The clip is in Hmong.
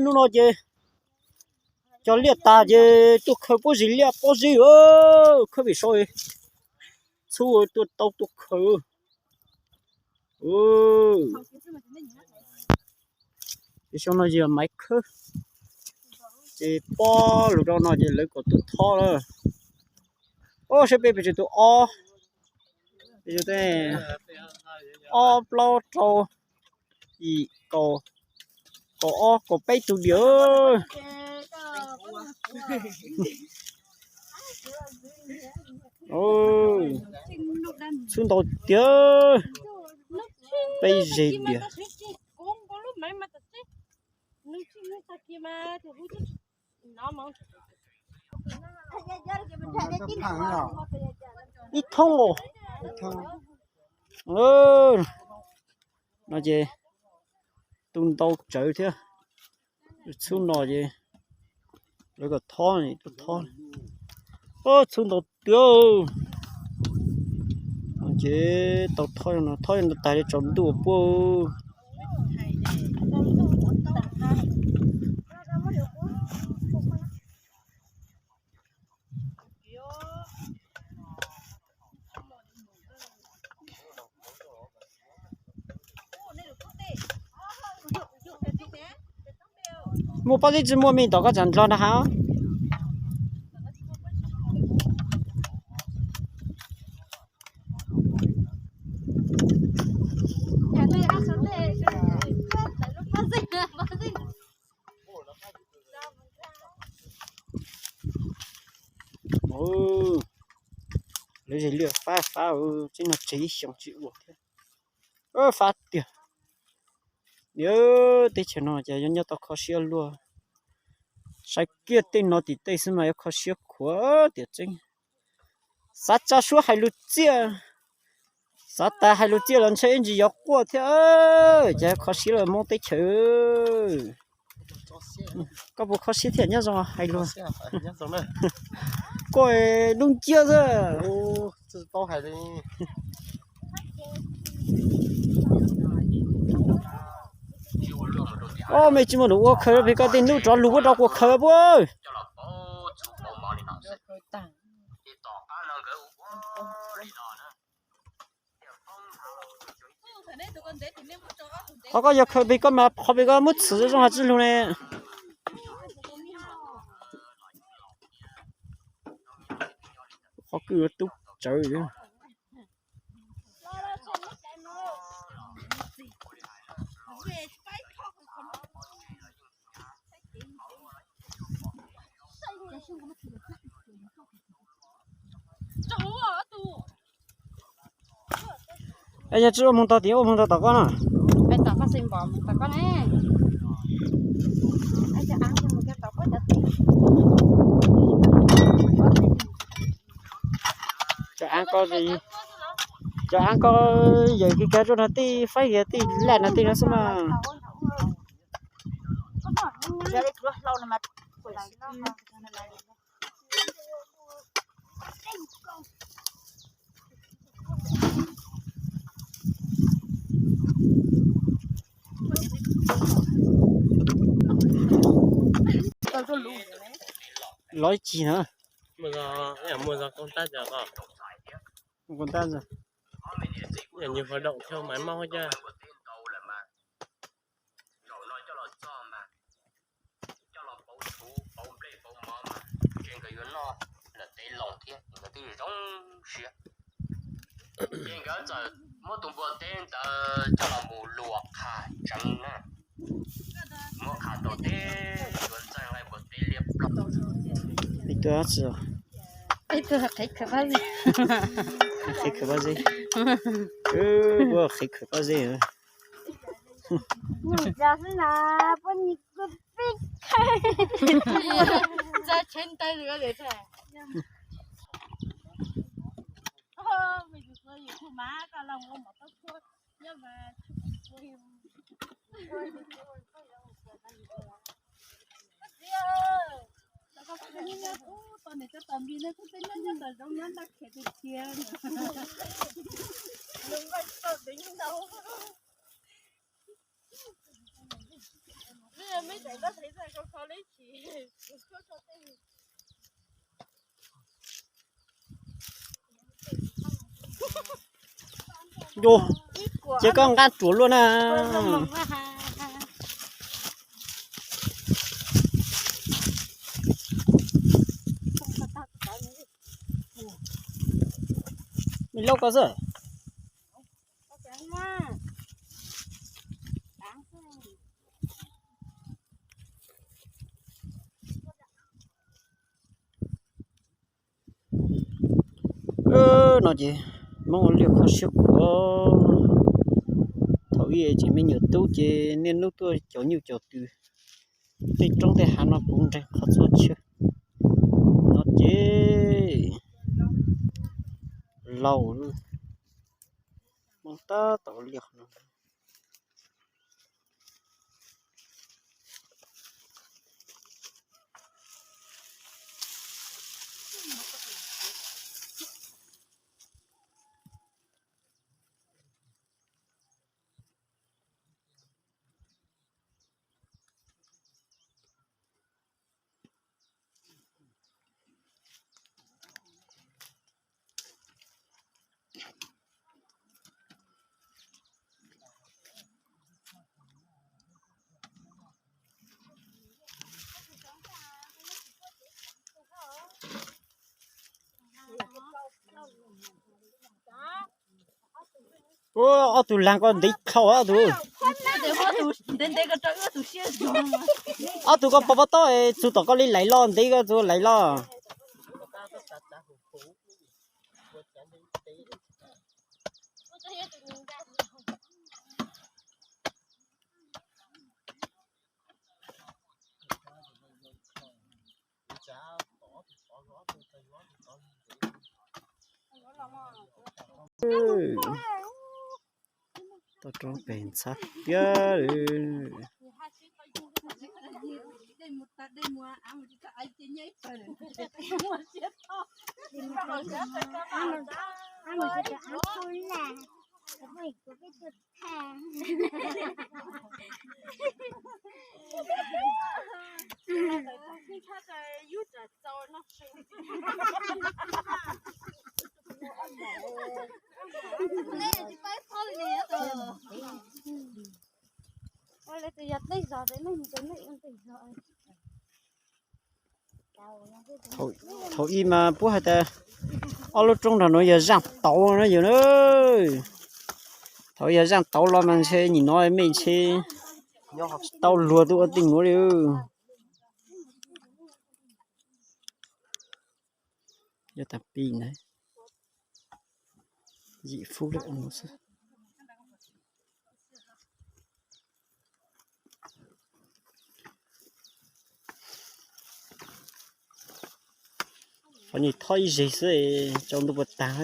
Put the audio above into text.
Hnub no ces cog liaj tag ces tuaj khaws pob zeb liaj pob zeb, khawb pem saud, txhub tuaj tau tuaj khaws. Pem saud no yog maiv khawb, ces pob lug rau no ces lawv kom tuaj thob lawm. Ob, saib peb pes tsawg tus, ob, ob plaub rau, yim kaum, kaum ob kaum peb tus diam. Txhub ntau tiag, peb zeg diam. Ib thoob os. No ces tu ntau tsawv thiab. Txhub no ces lawv kom thob, thob, txhub ntau tiag. Ces tau thob, thob tag li tsaus ntuj puag. Muaj pob zeb tsis muaj me tom koj tsam ndlo nrag hav. Lawv zes liaj fab fab, tseeb no tseg ib xyoos tsis ua thiab. Fab tiag. Teb chaws no ces yuav nyob tau kho siab luaj. Saib kiag tej no tim tej xwb mas yuav kho siab khuav tiam tseeb. Xav tsa suab hais lus txiaj, xav tas hais lus txiaj los ntshe ib ntsis yuav quaj thiab. Ces kho siab lawm Hmoob teb chaws. Koj puas kho siab thiab nyob zoo hais lus? Koj lub nciab xwb. Ob, mej tsis muaj num ua khaws pem koj tej nub rov lug ua rau kuas khaws puab. Qhov koj yog khaws pem koj mas qhov pem koj muab txhwm zoo hais tsis lug ne. Qhov kwj yuav tub tsawv. Es yog tsis ua moog tog tim ua moog tog tom koj na. Cov aav ko, cov aav ko yawm kis kag rua nag tij faib hiav tij laj nag tij no xwb mas. Los ib chim na. Mus tab, mus tab, mus tab. Nyuag hov doom thiab maiv mab hab caj. Coj los pauv txhuv pauv nplej pauv mov mas ntshe nkawd yuav noj lawm teb loo thiab nkawd twb zoo siab. Ces nkawd txawm muab tus npua teb ntawd coj los mus luas qha tseev na. Muab qha tau teb yuav ntxaij nqaij npua teb liab ploog. Qhib khawm pob zeb. Qhib khawm pob zeb. Yus, ces koj nqa ruam luaj na. Me laub ko xwb. No ces Hmoob ua liaj kho siab khuav. Thaum ub tseem me nyuam tub ces niaj hnub tuaj caum nyuj caum twm tej roob tej hav no puv nreeg qhov txhua chaw. No ces laus Hmoob tab tom ua liaj qhov no. Ua ob tug laag ko ntev dlhau ob tug. Ob tug ko pov pob taub txug tom koj li laiv loj ntev ko txug laiv loj. Toj roob pem ntxhab tiag. Thaum ub mas puab has tas ob lub roob nrag nuav yog zaaj tauv na yog. Thaum yog zaaj tauv los mas ntshe nyim no mej ntshe tsis tau luag tuaj ua tej nuav li. Yog tas pim na, yim fub lawm xwb. Qhov nyuag thob ib zeg xwb, tsaus ntuj puas tag.